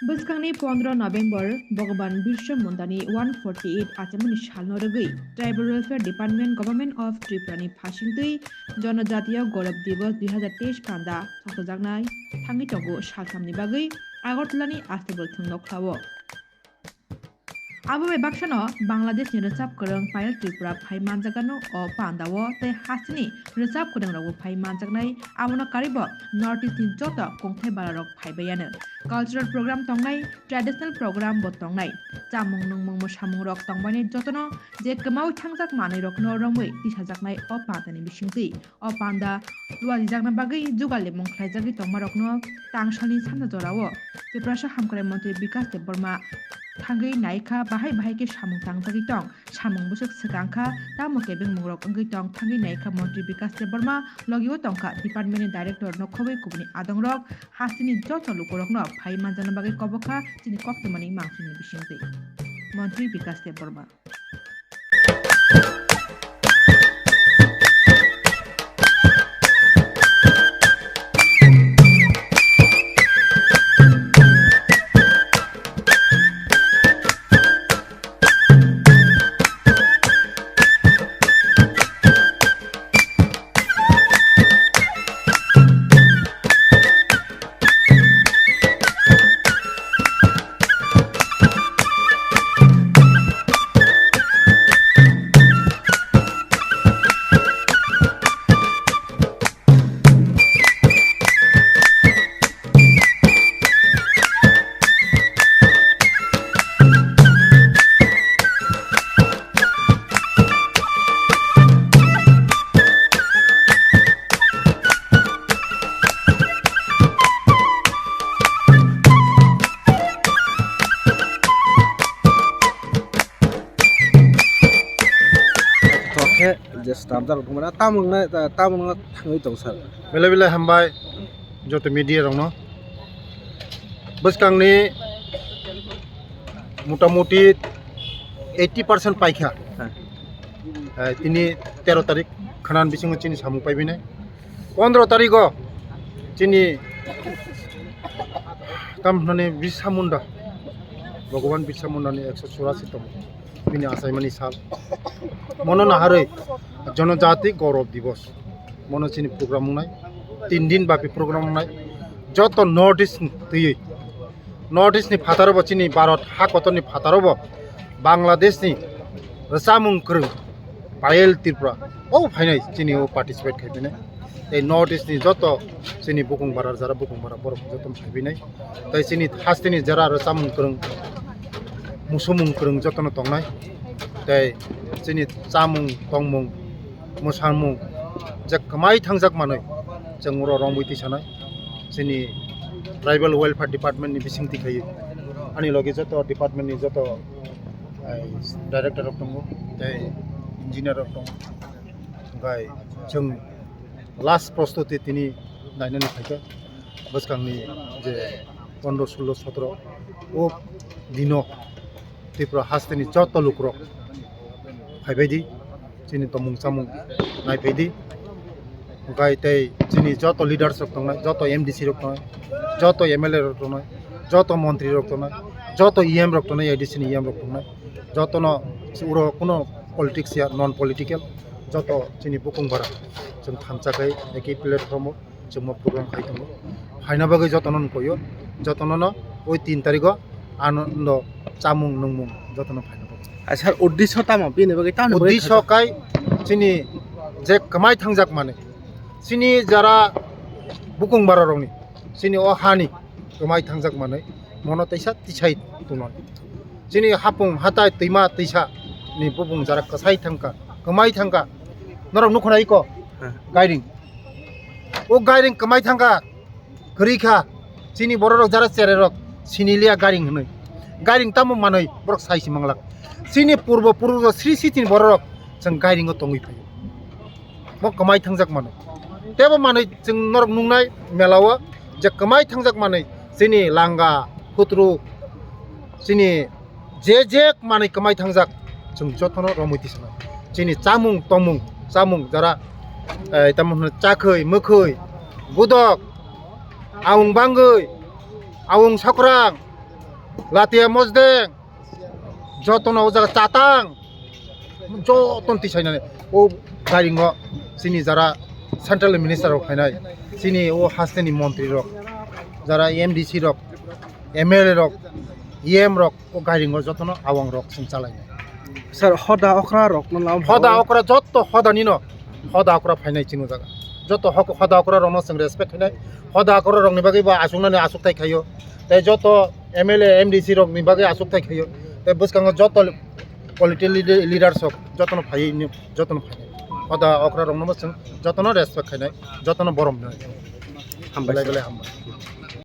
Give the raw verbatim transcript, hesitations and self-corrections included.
Bwskangni pondro November Bhagwan Birsa Mundani one forty eight achamani salno rwgwi Tribal Welfare Department, Government of Tripura ni phasingtwi Jonojatiya Gaurav Divas dui hazar teis panda sakjaknai thangwi tongo salsamni bagwi Agartala ni Astebal thwngno khlao. Abo bai baksano Bangladesh ni rwchap kwrwng Payal Tripura phai manjakgano o pandao tei hasteni rwchap kwrwng rokbo phai manjaknai, abono karwibo North East ni joto kongthai balarok phaibai ano. Cultural program tongnai, traditional program bo tongnai, chamung nungmung mwsamung rok tongbainai jotono je kwmaui thangjak manwi rokno romwi tisajaknai o pandani bisingtwi. O panda luajijakna bagwi jugalimung khlaijagwi tongmarokno tangsalni sanja jorao Tiprasa Hamkrai Montri Bikas Debbarma thangwi naikha, bahai bahai khe samung tangjagwi tong. Samung bwswk swkang kha, tamo kebengmungrok wngwi tong thangwi naikha Montri Bikas Debbarma, logio tongkha department ni director nokhobwi kubuni adongrok, hasteni joto lukurokno phai manjakna bagwi kobokha chini koktwmani mangpili bisingtwi. Montri Bikas Debbarma. Tokhe je snamjak rok tongmani, tamungno, tamungno thangwi tong sir. Belai belai hambai joto media rokno. Bwskangni motamuti eighty percent paikha. Eh, tini tero tarik khanan bisingo chini samung paibinai. Pondro tarigo chini tamhnani Birsa Munda, Bhagwan Birsa Mundani ekso churasi tong bini achaimani sal. Mono naharwi Jonojati Gaurav Divas. Mono chini program wngnai. Tin din bapi program wngnai. Joto North East twiwi. North East ni phataro bo chini Bharat ha kotor ni phataro bo Bangladesh ni rwchapmung kwrwng Payal Tripura o phainai chini o participate khaibinai. Tei North East ni joto chini bukung bara jara bukung bara borok joto phaibinai. Tei chini hasteni jara rwchapmung kwrwng, musumung kwrwng jotono tongnai. Tei chini chamung tongmung, mwsamung je kwmai thangjak manwi chwng oro romwi tisanai. Chini Tribal Welfare Department ni bisingtwi khaiwi ani logi joto department ni joto, eh, director rok tongo, tei engineer rok tongo. Hwnkhe chwng last prostuti tini nainani phaikha. Bwskangni je pondro, sullo, sotro o dino Tripura hasteni joto lukurok phaibaidi, chini tongmung chamung naiphaidi. Hwnkhe tei chini joto leaders rok tongnai, joto M D C rok tongnai, joto M L A rok tongnai, joto montri rok tongnai, joto E M rok tongnai, A D C ni E M rok tongnai, jotono uro kuno politics ya, non political, joto chini bukung bara chwng thansa khai eki platform o chwngma program khai tongo. Phaina bagwi jotono nukhoyo, jotono no oi tin tarigo ano ndo chamung nungmung jotono phaina bagwi. Ah, sir, uddesho tamo bini bagwi tamni bagwi Uddesho khai chini je kwmai thangjak mani, chini jara bukung bara rokni, chini o hani kwmai thangjak mani, mono teisa tisai tongmani. Chini hapung hatai twima twisa ni bubung jara kwsai thangkha, kwmai thangkha. Norok nukho na iko? Heh. Gairing. O gairing kwmai thangkha, kwrwi kha. Chini bororok jara chererok siniliya gairing hwnwi. Gairing tamo manwi borok sai si manglak. Chini purbo purbo sri sitini bororok chwng gairingo tongwi phaio. Bo kwmai thangjak manwi. Tebo manwi chwng norok nuknai melao je kwmai thangjak manwi chini langa, hutru, chini je je manwi kwmai thangjak chwng jotono romwi tisanai. Chini chamung tongmung, chamung jara, eh, tamo hwno chakhwi, mwkhwi, budok, awung bangwi, awung sokrang, Latia Mosdeng, jotono o jaga chatang, jotono tisainani o gairingo chini jara central minister rok phainai, chini o hasteni montri rok, jara M D C rok, M L A rok, E M rok o gairingo jotono awang rok chwng chalainai. Sir, hoda okra rok no lam Hoda okra jotto hoda nino hoda okra phainai chini jaga. Jotto hok-, hoda okra rok no chwng respect khainai. Hoda okra rok ni bagwi bo aswk nani aswk thai khaio. Tei jotto M L A, M D C rok ni bagwi aswk thai khaio. Tei bwskango jotto quality leader, leaders rok jotto no phaiwi ni, jotto no phainai. Hoda okra rok no bo chwng jotto no respect khainai, jotto no borom nai. Hambai belai sir. Belai hambai.